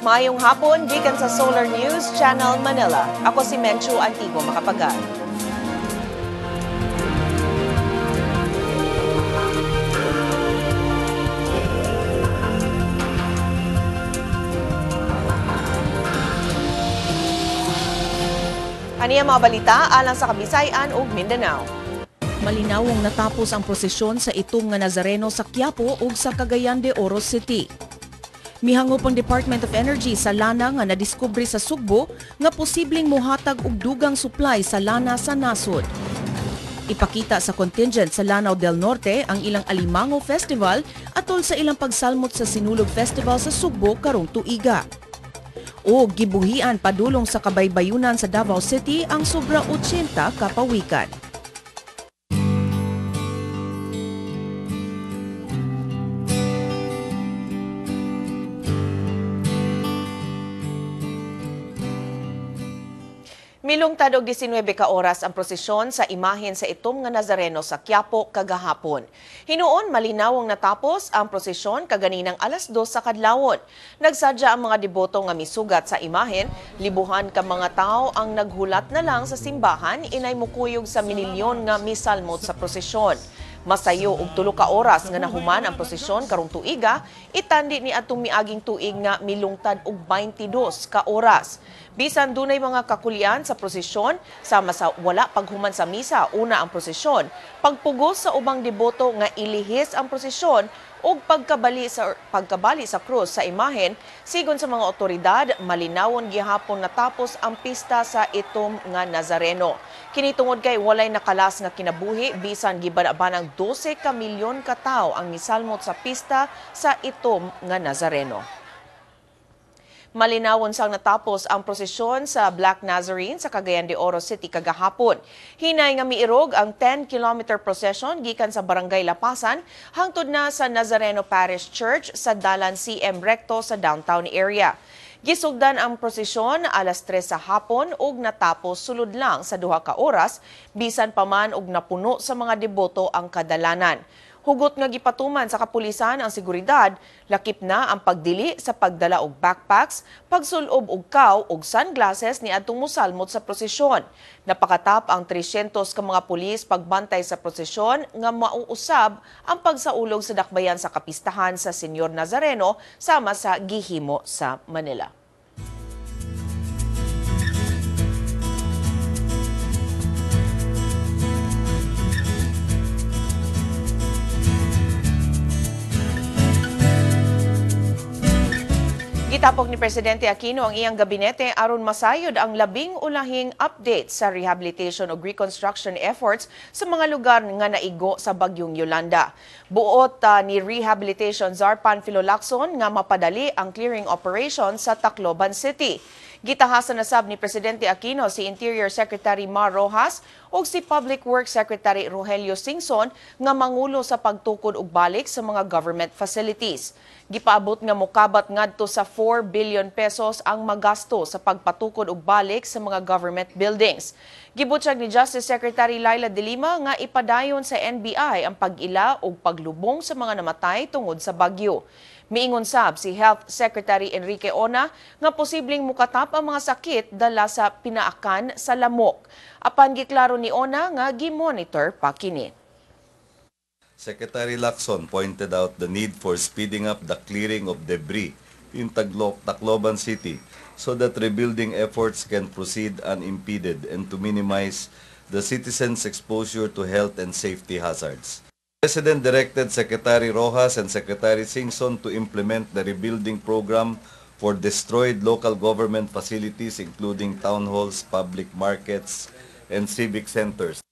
Maayong hapon, gikan sa Solar News Channel Manila. Ako si Menchu Antigo Macapagal. Ani ang mga balita alang sa Kabisayan ug Mindanao. Malinawong natapos ang prosesyon sa itom nga Nazareno sa Quiapo ug sa Cagayan de Oro City. Mihangop ang Department of Energy sa lana nga nadiskubre sa Sugbo nga posibleng mohatag og dugang supply sa lana sa nasod. Ipakita sa contingent sa Lanao del Norte ang ilang Alimango Festival atol sa ilang pagsalmot sa Sinulog Festival sa Sugbo karong tuiga. O gibuhian padulong sa kabaybayunan sa Davao City ang sobra 80 kapawikan. Milungtad og 19 ka oras ang prosesyon sa imahen sa itom nga Nazareno sa Quiapo kagahapon. Hinuon malinawong natapos ang prosesyon kaganinang alas 2 sa kadlawon. Nagsadya ang mga deboto nga misugat sa imahen, libuhan ka mga tao ang naghulat na lang sa simbahan inay mukuyog sa minilyon nga misalmot sa prosesyon. Masayo og 3 ka oras nga nahuman ang prosesyon karong tuiga, itandi ni atong miaging tuig nga milungtad og 22 ka oras. Bisan dunay mga kakulian sa prosesyon, sama sa wala paghuman sa misa una ang prosesyon, pagpugos sa ubang deboto nga ilihis ang prosesyon ug pagkabali sa krus sa imahen, sigon sa mga otoridad, malinawon gihapon natapos ang pista sa itom nga Nazareno. Kini tungod kay walay nakalas nga kinabuhi bisan gibana-banang 12 ka milyon ka tawo ang misalmot sa pista sa itom nga Nazareno. Malinawon sang natapos ang prosesyon sa Black Nazarene sa Cagayan de Oro City kagahapon. Hinay nga miirog ang 10-kilometer procession gikan sa Barangay Lapasan hangtod na sa Nazareno Parish Church sa Dalan CM Recto sa downtown area. Gisugdan ang prosesyon alas 3 sa hapon ug natapos sulod lang sa 2 ka oras bisan pa man og napuno sa mga deboto ang kadalanan. Hugot nga gipatuman sa kapulisan ang seguridad, lakip na ang pagdili sa pagdala og backpacks, pagsulob og kaw og sunglasses ni adtong mosalmot sa prosesyon. Napakatap ang 300 ka mga pulis pagbantay sa prosesyon nga mauusab ang pagsaulog sa dakbayan sa kapistahan sa Senyor Nazareno sama sa gihimo sa Manila. Gitapok ni Presidente Aquino ang iyang gabinete aron masayod ang 10 ulahing update sa rehabilitation ug reconstruction efforts sa mga lugar nga naigo sa bagyong Yolanda. Buot ni Rehabilitation Czar Panfilo Lacson nga mapadali ang clearing operation sa Tacloban City. Gitahasan na sab ni Presidente Aquino si Interior Secretary Mar Rojas ug si Public Works Secretary Rogelio Singson nga mangulo sa pagtukod og balik sa mga government facilities. Gipaabot nga mokabat ngadto sa 4 billion pesos ang magasto sa pagpatukod og balik sa mga government buildings. Gibutyag ni Justice Secretary Laila de Lima nga ipadayon sa NBI ang pag-ila og paglubong sa mga namatay tungod sa bagyo. Miingon sab si Health Secretary Enrique Ona nga posibleng mukatap ang mga sakit dala sa pinaakan sa lamok. Apan giklaro ni Ona nga gi-monitor pa kini. Secretary Lacson pointed out the need for speeding up the clearing of debris in Tacloban City so that rebuilding efforts can proceed unimpeded and to minimize the citizens' exposure to health and safety hazards. The President directed Secretary Rojas and Secretary Singson to implement the rebuilding program for destroyed local government facilities including town halls, public markets, and civic centers.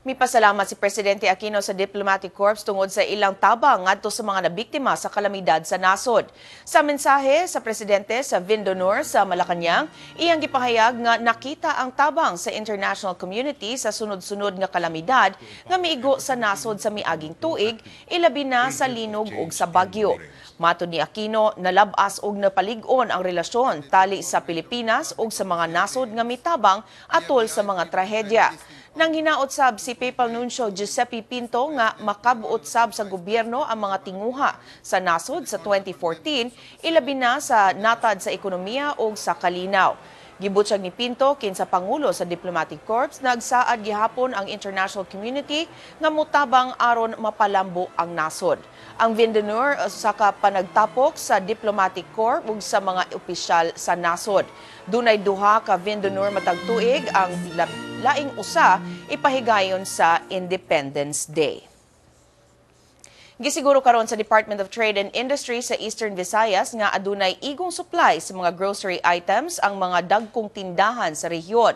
Mipasalamat si Presidente Aquino sa Diplomatic Corps tungod sa ilang tabang ngadto sa mga nabiktima sa kalamidad sa nasod. Sa mensahe sa Presidente sa Vindonor sa Malacañang, iyang gipahayag nga nakita ang tabang sa international community sa sunod-sunod nga kalamidad nga miigo sa nasod sa miaging tuig, ilabi na sa linog ug sa bagyo. Matod ni Aquino, nalabas og napalig-on ang relasyon tali sa Pilipinas ug sa mga nasod nga mitabang atol sa mga trahedya. Nang hinaot sab si Papal Nuncio Giuseppe Pinto nga makabuot sab sa gobyerno ang mga tinguha sa nasod sa 2014, ilabi na sa natad sa ekonomiya ug sa kalinaw. Gibutyag ni Pinto kinsa pangulo sa Diplomatic Corps nagsaad gihapon ang international community nga motabang aron mapalambo ang nasod. Ang vin d'honneur usa ka panagtapok sa Diplomatic Corps ug sa mga opisyal sa nasod. Dunay duha ka vin d'honneur matag tuig, ang laing usa ipahigayon sa Independence Day. Gisiguro karon sa Department of Trade and Industry sa Eastern Visayas nga adunay igong supply sa mga grocery items ang mga dagkong tindahan sa rehiyon.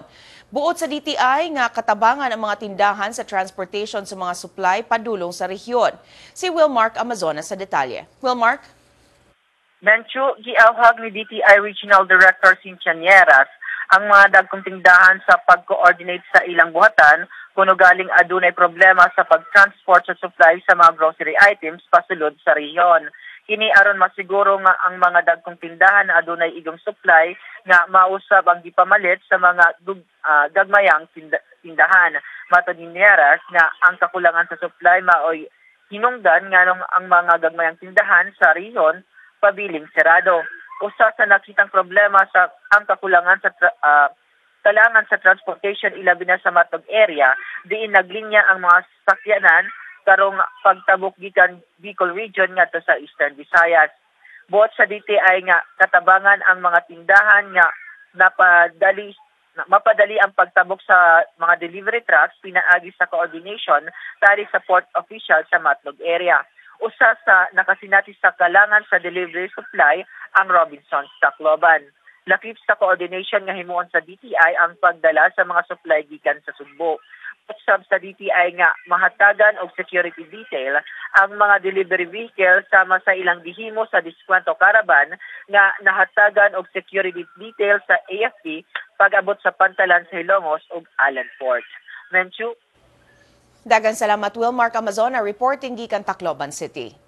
Buot sa DTI nga katabangan ang mga tindahan sa transportation sa mga supply padulong sa rehiyon. Si Wilmark Amazonas sa detalye. Wilmark? Menchu, giawhag ni DTI Regional Director Cynthia Nieras ang mga dagkong tindahan sa pag-coordinate sa ilang buhatan kuno galing adunay problema sa pag-transport sa supply sa mga grocery items pasulod sa rehiyon. Kini aron masiguro nga ang mga dagkong tindahan na adunay igong supply nga mausab ang gipamalit sa mga gagmayang tindahan. Matod ni Nieras nga ang kakulangan sa supply maoy hinungdan nganong ang mga gagmayang tindahan sa rehiyon pabiling serado. Usa sa nakitang problema sa ang kakulangan sa kalangan sa transportation ilabi na sa Matog area, diin naglinya ang mga sakyanan karong pagtabok gikan Bicol region ngadto sa Eastern Visayas. Buot sa DTI nga katabangan ang mga tindahan nga mapadali ang pagtabok sa mga delivery trucks pinaagi sa coordination tali sa port official sa Matnog area. Usa sa nakasinati sa kalangan sa delivery supply ang Robinsons Tacloban. Lakip sa coordination nga himuon sa DTI ang pagdala sa mga supply gikan sa Sugbo. Usab sa DTI nga mahatagan og security detail ang mga delivery vehicle sama sa ilang gihimo sa diskwento caravan nga nahatagan og security detail sa AFP pag-abot sa pantalan sa Hilongos ug Allen Port. Menchu. Daghang salamat, Wilmark Amazona, reporting gikan Tacloban City.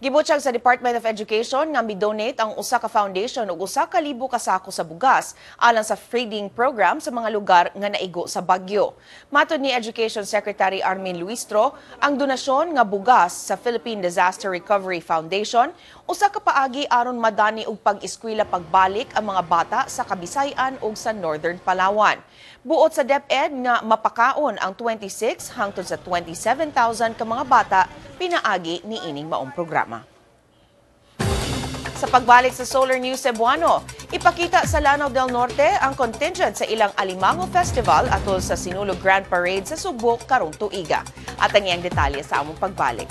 Gibutyag sa Department of Education nga midonate ang usa ka foundation og 1,000 ka sako sa bugas alang sa feeding program sa mga lugar nga naigo sa bagyo. Matod ni Education Secretary Armin Luistro, ang donasyon nga bugas sa Philippine Disaster Recovery Foundation usa ka paagi aron madani og pag-eskwela pagbalik ang mga bata sa Kabisayan ug sa Northern Palawan. Buot sa DepEd nga mapakaon ang 26 hangtod sa 27,000 ka mga bata pinaagi ni ining maong programa. Sa pagbalik sa Solar News Cebuano, ipakita sa Lanao del Norte ang contingent sa ilang Alimango Festival atol sa Sinulog Grand Parade sa Sugbo karong tuiga. At ang iyang detalye sa among pagbalik.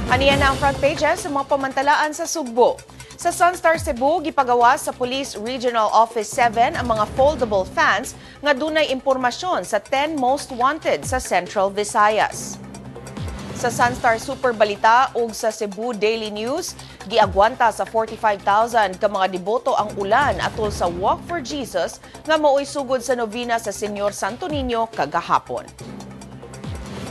Aniya na ang front pages sa mga pamantalaan sa Sugbo. Sa Sunstar Cebu, gipagawa sa Police Regional Office 7 ang mga foldable fans nga dunay impormasyon sa 10 most wanted sa Central Visayas. Sa Sunstar Super Balita ug sa Cebu Daily News, giagwanta sa 45,000 ka mga deboto ang ulan atol sa Walk for Jesus nga maoy sugod sa novena sa Señor Santo Niño kagahapon.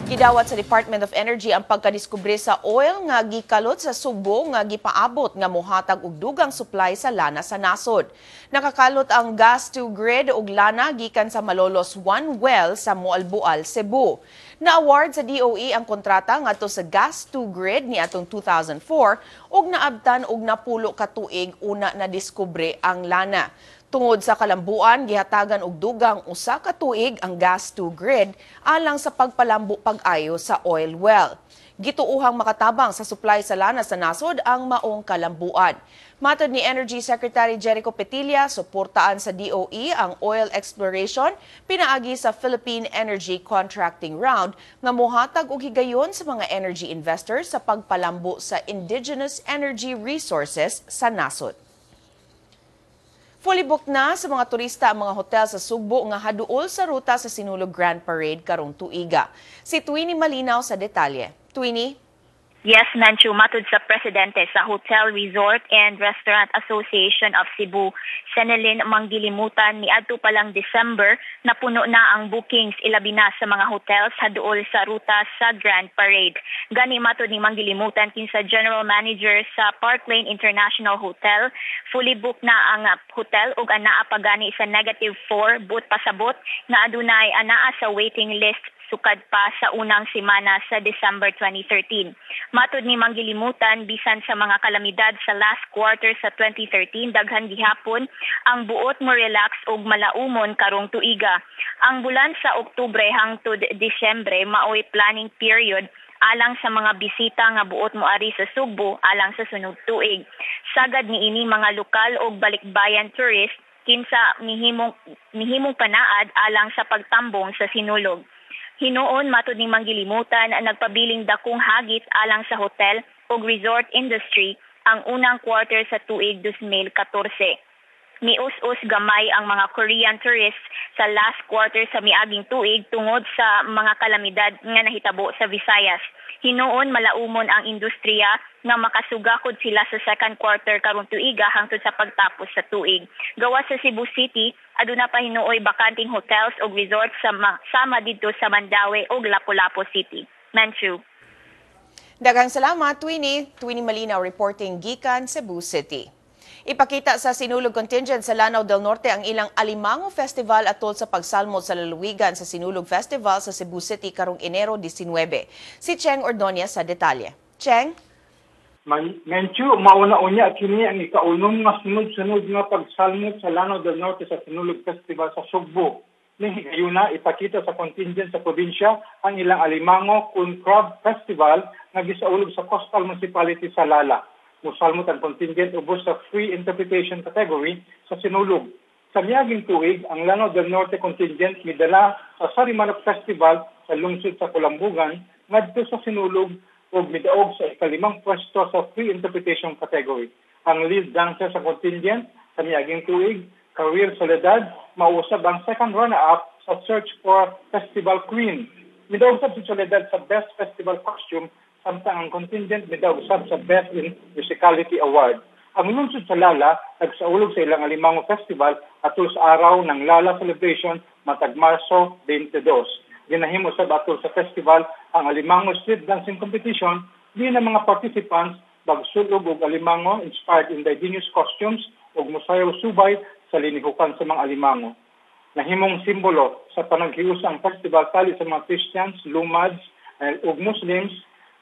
Gidawat sa Department of Energy ang pagkadiskubre sa oil nga gikalot sa Sugbo nga gipaabot nga mohatag og dugang supply sa lana sa nasod. Nakakalot ang gas to grid og lana gikan sa Malolos 1 well sa Moalboal, Cebu. Na-award sa DOE ang kontrata ngadto sa gas to grid niadtong 2004 ug naabtan og 10 ka tuig una na diskubre ang lana. Tungod sa kalambuan, gihatagan og dugang 1 ka tuig ang gas to grid alang sa pagpalambo pag-ayo sa oil well. Gituuhang makatabang sa supply sa lana sa nasod ang maong kalambuan. Matod ni Energy Secretary Jericho Petilla, suportaan sa DOE ang oil exploration pinaagi sa Philippine Energy Contracting Round nga mohatag og higayon sa mga energy investors sa pagpalambo sa indigenous energy resources sa nasod. Fully booked na sa mga turista ang mga hotel sa Sugbo nga haduol sa ruta sa Sinulog Grand Parade karong tuiga. Si Twini Malinaw sa detalye. Twini? Yes, Menchu, matud sa presidente sa Hotel, Resort and Restaurant Association of Cebu, Senelin Manggilimutan, niadto pa lang December, napuno na ang bookings, ilabi na sa mga hotels haduol sa ruta sa Grand Parade. Gani matud ni Manggilimutan, kinsa general manager sa Park Lane International Hotel, fully booked na ang hotel ug anaa pa gani sa -4, buot pasabot nga adunay anaa sa waiting list sukad pa sa unang semana sa December 2013. Matod ni Manggilimutan, bisan sa mga kalamidad sa last quarter sa 2013, daghan gihapon ang buot mo relax ug malaumon karong tuiga. Ang bulan sa Oktubre hangtod Disyembre maoy planning period alang sa mga bisita nga buot moari sa Sugbo alang sa sunod tuig. Sagad niini mga lokal ug balikbayan tourist kinsa mihimong panaad alang sa pagtambong sa Sinulog. Hinuon, matud ni Manggilimutan, nagpabiling dakong hagit alang sa hotel ug resort industry ang unang quarter sa tuig 2014. Mius-us gamay ang mga Korean tourists sa last quarter sa miaging tuig tungod sa mga kalamidad nga nahitabo sa Visayas. Hinuon malaumon ang industriya nga makasugakod sila sa second quarter karong tuiga hangtod sa pagtapos sa tuig. Gawas sa Cebu City, aduna pa hinuoy bakanting hotels ug resorts sama didto sa Mandaue ug Lapu-Lapu City. Menchu. Daghang salamat, Twini. Twini Malinaw reporting gikan Cebu City. Ipakita sa Sinulog Contingent sa Lanao del Norte ang ilang Alimango Festival atol sa pagsalmot sa lalawigan sa Sinulog Festival sa Cebu City karong Enero 19. Si Cheng Ordonia sa detalye. Cheng? Menchu, mauna unya kini ang ikaunom nga sunod-sunod nga pagsalmot sa Lanao del Norte sa Sinulog Festival sa Sugbo. Ning higayuna, ipakita sa contingent sa probinsya ang ilang Alimango kun Crab Festival nga gisaulog sa Coastal Municipality sa Lala. Musalmot ang contingent ubos sa free interpretation category sa Sinulog. Sa miaging tuig, ang Lanao del Norte contingent midala sa Sarimanok Festival sa lungsod sa Kulambugan ngadto sa Sinulog ug midaog sa ikalimang pwesto sa free interpretation category. Ang lead dancer sa contingent sa miaging tuig, Career Soledad, mausab ang second runner-up sa Search for Festival Queen. Midaog sab si Soledad sa Best Festival Costume samtang ang contingent midaog sab sa Best in Musicality Award. Ang lungsod sa Lala nagsaulog sa ilang Alimango Festival atol sa araw ng Lala Celebration matag Marso 22. Ginahimo sab atol sa festival ang Alimango Street Dancing Competition di na mga participants magsulog og alimango inspired indigenous costumes ug musayaw subay sa linihukan sa mga alimango. Nahimong simbolo sa panaghiusa ang festival tali sa mga Christians, Lumads ug Muslims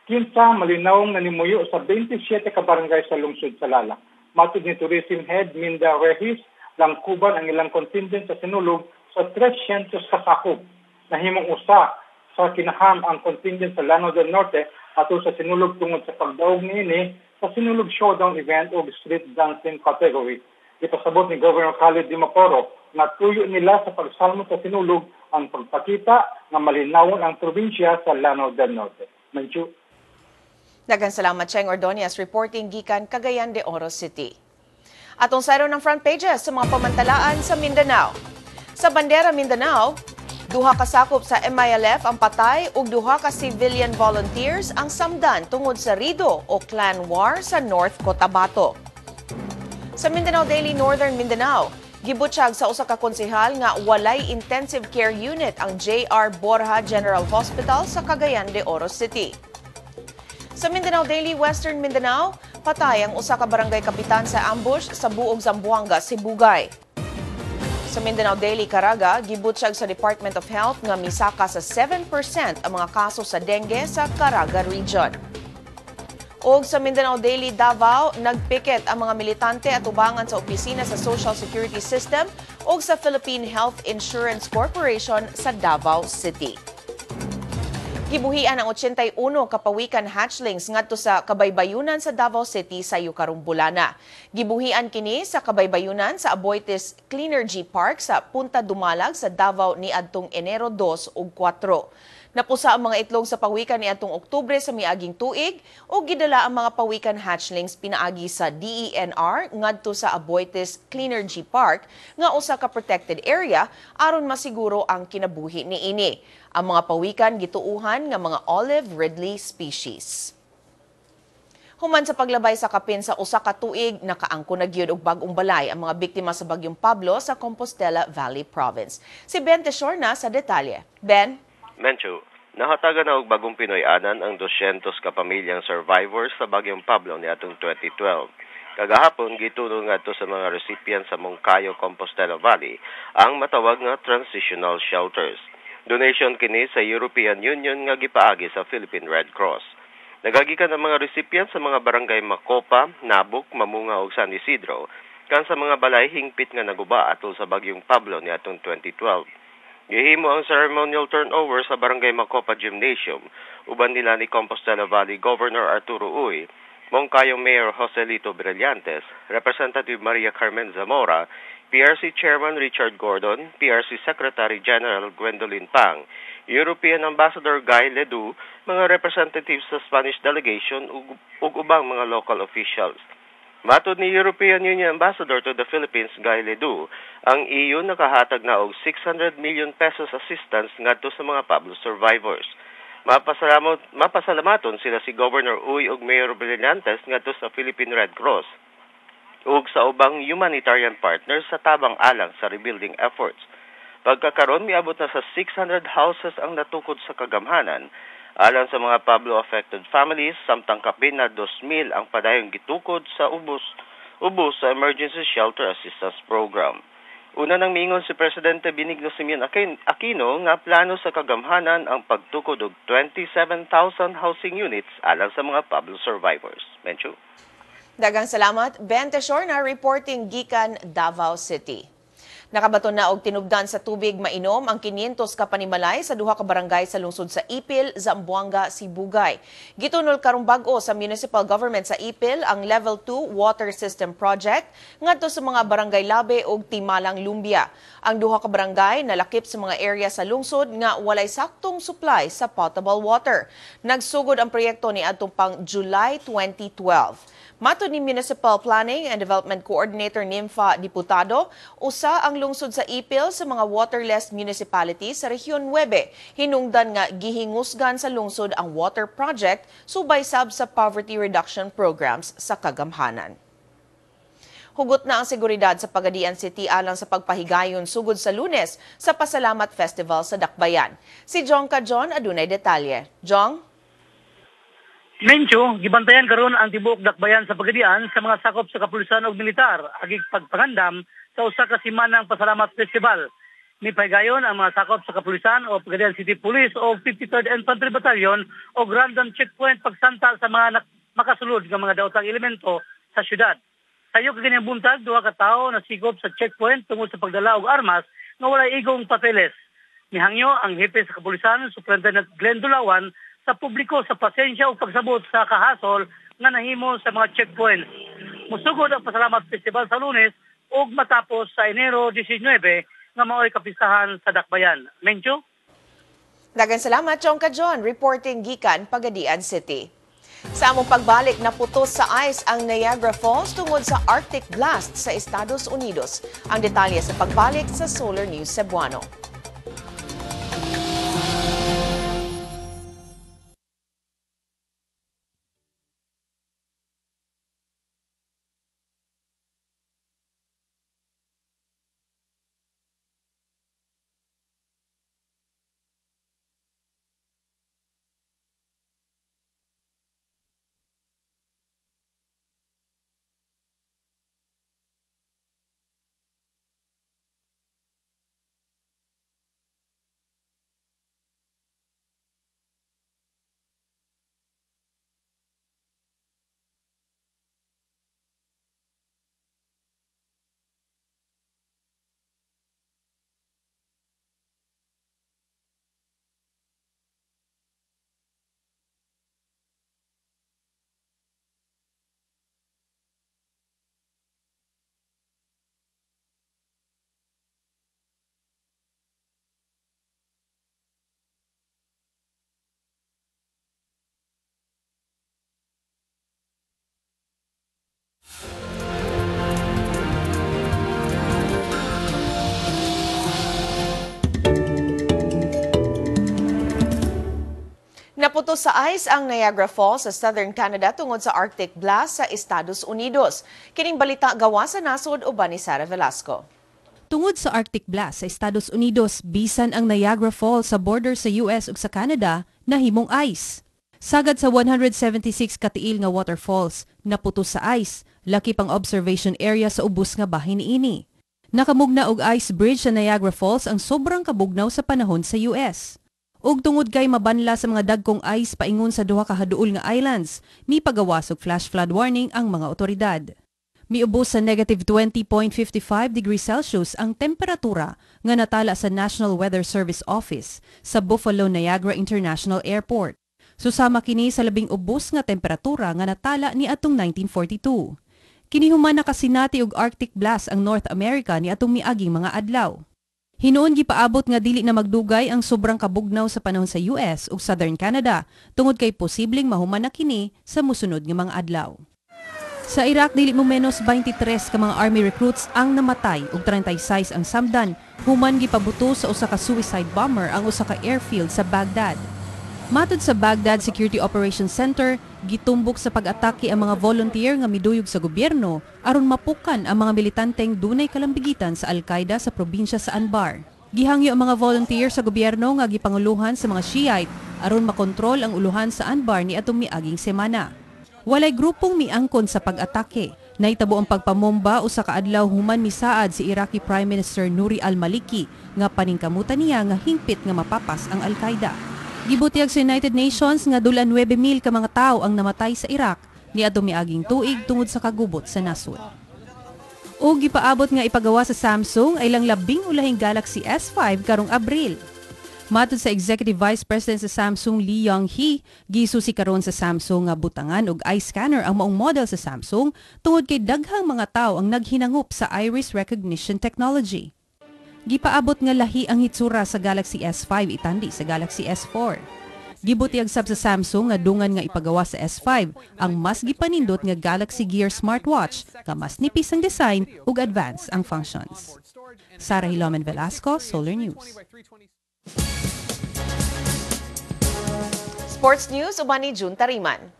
kinsa malinawong nanimuyo sa 27 ka barangay sa lungsod sa Lala. Matod ni Tourism Head Minda Regis, langkuban ang ilang contingent sa Sinulog sa 300 kasakop. Nahimong usa sa kinaham ang contingent sa Lanao del Norte atol sa Sinulog tungod sa pagdaog niini sa Sinulog Showdown event o street dancing category. Ipasabot ni Governor Khalid Dimaporo na tuyo nila sa pagsalmo sa Sinulog ang pagpakita nga malinawon ang probinsya sa Lanao del Norte. Manchu. Daghang salamat, Cheng Ordonez, reporting gikan Cagayan de Oro City. Atong sayro ng front pages sa mga pamantalaan sa Mindanao. Sa Bandera Mindanao, duha ka sakop sa MILF ang patay ug duha ka civilian volunteers ang samdan tungod sa rido o clan war sa North Cotabato. Sa Mindanao Daily Northern Mindanao, Gibutyag sa usa ka konsehal nga walay intensive care unit ang J.R. Borja General Hospital sa Cagayan de Oro City. Sa Mindanao Daily, Western Mindanao, patay ang usa ka barangay kapitan sa ambush sa buog Zamboanga, Sibugay. Sa Mindanao Daily, Caraga, gibutyag sa Department of Health nga misaka sa 7% ang mga kaso sa dengue sa Caraga Region. Og sa Mindanao Daily Davao, nagpiket ang mga militante at ubangan sa opisina sa Social Security System ug sa Philippine Health Insurance Corporation sa Davao City. Gibuhian ang 81 kapawikan hatchlings ngadto sa kabaybayunan sa Davao City sa karong bulana. Gibuhian kini sa kabaybayunan sa Aboitiz Cleanergy Park sa Punta Dumalag sa Davao niadtong Enero 2 ug 4. Napusa ang mga itlog sa pawikan niadtong Oktubre sa miaging tuig ug gidala ang mga pawikan hatchlings pinaagi sa DENR ngadto sa Aboitiz Cleanergy Park nga usa ka protected area aron masiguro ang kinabuhi niini. Ang mga pawikan gituuhan nga mga olive ridley species. Human sa paglabay sa kapin sa usa ka tuig, nakaangko na gyud og bag-ong balay ang mga biktima sa bagyong Pablo sa Compostela Valley Province. Si Ben Teshorna sa detalye. Ben? Menchu, nahatagan na og bagong Pinoy-anan ang 200 ka pamilyang survivors sa bagyong Pablo niadtong 2012. Kagahapon gituro ngadto sa mga recipient sa Moncayo, Compostela Valley ang matawag nga transitional shelters. Donation kini sa European Union nga gipaagi sa Philippine Red Cross. Nagagikan ang mga recipient sa mga barangay Makopa, Nabuk, Mamunga ug San Isidro kan sa mga balay hingpit nga naguba atol sa bagyong Pablo niadtong 2012. Gihimo ang ceremonial turnover sa Barangay Makopa Gymnasium uban nila ni Compostela Valley Governor Arturo Uy, Moncayo Mayor Joselito Brillantes, Representative Maria Carmen Zamora, PRC Chairman Richard Gordon, PRC Secretary General Gwendolyn Pang, European Ambassador Guy Ledoux, mga representatives sa Spanish delegation ug ubang mga local officials. Matod ni European Union Ambassador to the Philippines Guy Ledoux, ang EU nakahatag na og 600 million pesos assistance ngadto sa mga Pablo survivors. Mapasalamaton sila si Governor Uy ug Mayor Brillantes ngadto sa Philippine Red Cross ug sa ubang humanitarian partners sa tabang alang sa rebuilding efforts. Pagkakaron miabot na sa 600 houses ang natukod sa kagamhanan alang sa mga Pablo affected families, samtang kapin na 2,000 ang padayong gitukod sa ubos sa Emergency Shelter Assistance Program. Una nang miingon si Presidente Benigno Simeon Aquino nga plano sa kagamhanan ang pagtukod og 27,000 housing units alang sa mga Pablo survivors. Menchu. Daghang salamat, Ben Teshorna reporting gikan Davao City. Nakabaton na og tinubdan sa tubig mainom ang 500 ka panimalay sa duha ka barangay sa lungsod sa Ipil, Zamboanga, Sibugay. Gitunol karong bag-o sa municipal government sa Ipil ang Level 2 Water System Project ngadto sa mga barangay Labe ug Timalang Lumbia. Ang duha ka barangay nalakip sa mga area sa lungsod nga walay saktong supply sa potable water. Nagsugod ang proyekto niadtong pang July 2012. Matod ni Municipal Planning and Development Coordinator Nympha Diputado, usa ang lungsod sa Ipil sa mga waterless municipalities sa Rehiyon 9. Hinungdan nga gihingusgan sa lungsod ang water project subay sab sa poverty reduction programs sa kagamhanan. Hugot na ang seguridad sa Pagadian City alang sa pagpahigayon sugod sa Lunes sa Pasalamat Festival sa Dakbayan. Si Jong Kajon adunay detalye. Jong? Mencho, gibantayan karon ang tibuok Dakbayan sa Pagadian sa mga sakop sa kapulisan ug militar agig pagpangandam sa usa ka simanang Pasalamat Festival. Mipahigayon ang mga sakop sa kapulisan o Pagadian City Police o 53rd Infantry Battalion o random checkpoint pagsanta sa mga makasulod nga mga daotang elemento sa syudad. Sayo kaganing buntag, duha ka tawo nasikop sa checkpoint tungod sa pagdala og armas nga walay igong papeles. Mihangyo ang hepe sa kapulisan, Superintendent Glenn Dulawan, sa publiko sa pasensya o pagsabot sa kahasol nga nahimo sa mga checkpoints. Musugod ang Pasalamat Festival sa Lunes ug matapos sa Enero 19 nga maoy kapistahan sa Dakbayan. Mencho? Daghang salamat, Jong Kajon, reporting gikan Pagadian City. Sa among pagbalik, naputos sa ice ang Niagara Falls tungod sa Arctic Blast sa Estados Unidos. Ang detalye sa pagbalik sa Solar News Cebuano. Naputos sa ice ang Niagara Falls sa Southern Canada tungod sa Arctic blast sa Estados Unidos. Kining balita gawa sa nasod uban ni Sara Velasco. Tungod sa Arctic blast sa Estados Unidos, bisan ang Niagara Falls sa border sa US ug sa Canada nahimong ice. Sagad sa 176 katiil nga waterfalls naputos sa ice, laki pang observation area sa ubos nga bahin niini. Nakamugna og ice bridge sa Niagara Falls ang sobrang kabugnaw sa panahon sa US. Ug tungod kay mabanla sa mga dagkong ice paingon sa duha ka haduol nga islands, mipagawas og flash flood warning ang mga otoridad. Miubos sa negative 20.55 degrees Celsius ang temperatura nga natala sa National Weather Service Office sa Buffalo Niagara International Airport. Susama kini sa labing ubos nga temperatura nga natala ni atong 1942. Kini human nakasinati og Arctic blast ang North America ni atong miaging mga adlaw. Hinuon gipaabot nga dili na magdugay ang sobrang kabugnaw sa panahon sa US ug Southern Canada tungod kay posibleng mahuman na kini sa musunod nga mga adlaw. Sa Iraq, dili mo menos 23 ka mga army recruits ang namatay ug 36 ang samdan human gipabuto sa usa ka suicide bomber ang usa ka airfield sa Baghdad. Matod sa Baghdad Security Operations Center, gitumbok sa pag-atake ang mga volunteer nga miduyog sa gobyerno aron mapukan ang mga militanteng dunay kalambigitan sa Al-Qaeda sa probinsya sa Anbar. Gihangyo ang mga volunteer sa gobyerno nga gipanguluhan sa mga Shiite aron makontrol ang uluhan sa Anbar ni atong miaging semana. Walay grupong miangkon sa pag-atake. Naitabo ang pagpamomba usa ka adlaw human misaad si Iraqi Prime Minister Nouri al-Maliki nga paningkamutan niya nga hingpit nga mapapas ang Al-Qaeda. Gibutiyag sa United Nations nga dula 9,000 ka mga tawo ang namatay sa Iraq niadtong miaging tuig tungod sa kagubot sa nasod. O gipaabot nga ipagawa sa Samsung ay lang labing ulahing Galaxy S5 karong Abril. Matod sa Executive Vice President sa Samsung Lee Young-hee, gisusi karon sa Samsung nga butangan og eye scanner ang maong model sa Samsung tungod kay daghang mga tawo ang naghinangup sa iris recognition technology. Gipaabot nga lahi ang hitsura sa Galaxy S5 itandi sa Galaxy S4. Gibutiyag sab sa Samsung nga dungan nga ipagawa sa S5 ang mas gipanindot nga Galaxy Gear smartwatch nga mas nipis ang design ug advance ang functions. Sara Hilomen Velasco, Solar News. Sports News uban ni June Tariman.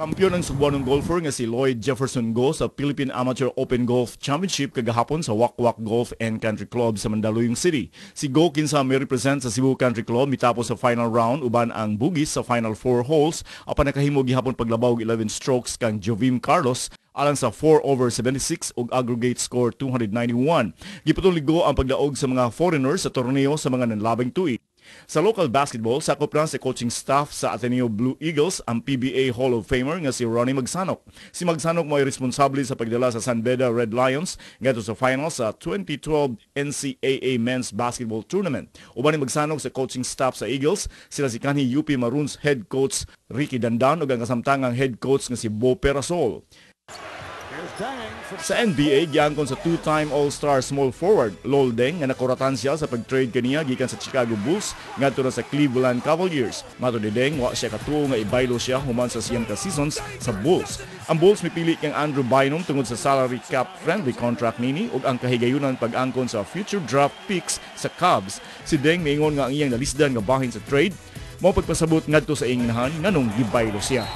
Kampiyon ang Sugbuanong golfer nga si Lloyd Jefferson Go sa Philippine Amateur Open Golf Championship kagahapon sa Wakwak Golf and Country Club sa Mandaluyong City. Si Go kinsa may represent sa Cebu Country Club mitapos sa final round uban ang bugis sa final 4 holes apan nakahimo gihapon paglabaw og 11 strokes kang Jovim Carlos alang sa 4 over 76 ug aggregate score 291. Gipatuloy Go ang pagdaog sa mga foreigners sa torneo sa mga nanlabing tuig. Sa local basketball, sakop na sa coaching staff sa Ateneo Blue Eagles ang PBA Hall of Famer nga si Ronnie Magsanok. Si Magsanok mo ay responsable sa pagdala sa San Beda Red Lions ngadto sa finals sa 2012 NCAA Men's Basketball Tournament. Uban ni Magsanok sa coaching staff sa Eagles, sila si kanhi UP Maroons head coach Ricky Dandan ug ang kasamtangang head coach nga si Bo Perasol. Sa NBA, giangkon sa two-time All-Star small forward Lol Deng nga nakuratan siya sa pag-trade kaniya gikan sa Chicago Bulls ngadto na sa Cleveland Cavaliers. Matod ni Deng, wa siya katuo nga ibaylo siya human sa siyam ka seasons sa Bulls. Ang Bulls mipili kang Andrew Bynum tungod sa salary cap friendly contract nini ug ang kahigayunan pag-angkon sa future draft picks sa Cavs. Si Deng miingon nga ang iyang nalisdan nga bahin sa trade mao pagpasabot ngadto sa ingnahan nganong gibaylo siya.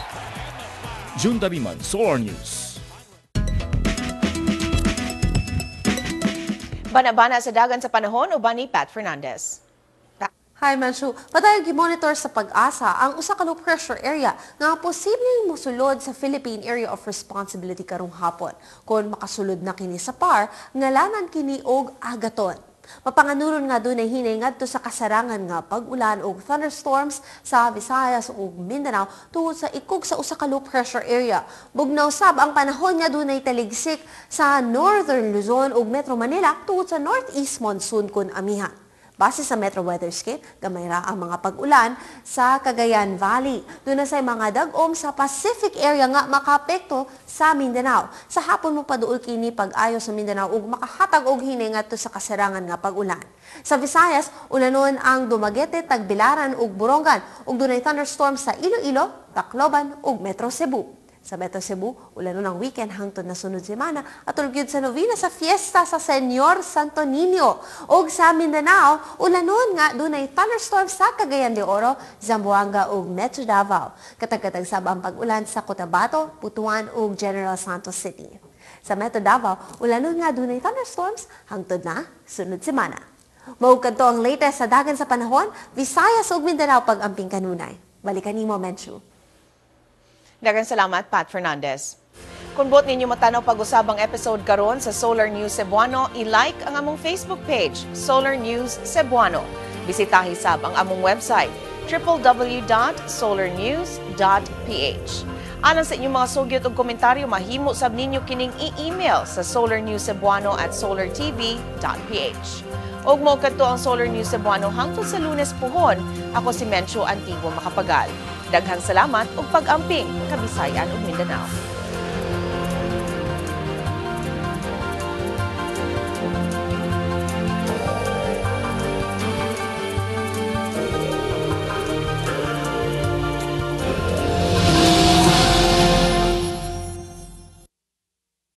June Tariman, Solar News. Bana-bana sa dagan sa panahon uban ni Pat Fernandez. Hi, Menchu. Padayon gi-monitor sa Pag-asa ang usa ka low pressure area nga posibleng mosulod sa Philippine Area of Responsibility karong hapon. Kon makasulod na kini sa PAR, ngalanan kini og Agaton. Mapanganuron nga dunay hinay ngadto sa kasarangan nga pag-ulan og thunderstorms sa Visayas ug Mindanao tungod sa ikog sa usa ka low pressure area. Bugnaw sab ang panahon nga dunay taligsik sa Northern Luzon ug Metro Manila tungod sa northeast monsoon kun amihan. Base sa Metro Weatherscape, gamay ra ang mga pag-ulan sa Cagayan Valley. Doon na say mga dag-om sa Pacific area nga makaapekto sa Mindanao. Sa hapon mo paduol kini pag-ayo sa Mindanao ug makahatag og hinay ngadto sa kasarangan nga pag-ulan. Sa Visayas, ulanon ang Dumaguete, Tagbilaran ug Borongan ug dunay thunderstorm sa Iloilo, Tacloban ug Metro Cebu. Sa Metro Cebu, ulanon ang weekend hangtod na sunod semana atol gyud sa novena sa fiesta sa Señor Santo Niño. Ug sa Mindanao, ulanon nga dunay thunderstorm sa Cagayan de Oro, Zamboanga ug Metro Davao. Katag-katag sab ang pag-ulan sa Cotabato, Butuan ug General Santos City. Sa Metro Davao, ulanon nga dunay thunderstorms hangtod na sunod semana. Mao kadto ang latest sa dagan sa panahon, Visayas ug Mindanao pag-amping kanunay. Balikan nimo, Menchu. Daghang salamat, Pat Fernandez. Kung buot ninyo matanaw pag-usab ang episode karon sa Solar News Cebuano, i-like ang among Facebook page, Solar News Cebuano. Bisitahi sab ang among website, www.solarnews.ph. Alang sa inyong mga sugyot ug komentaryo, mahimo sab ninyo kining i-email sa solarnewscebuano@solartv.ph. Ug mao kadto ang Solar News Cebuano hangtod sa Lunes puhon. Ako si Menchu Antigua Macapagal. Daghang salamat ug pag-amping, Kabisayan ug Mindanao.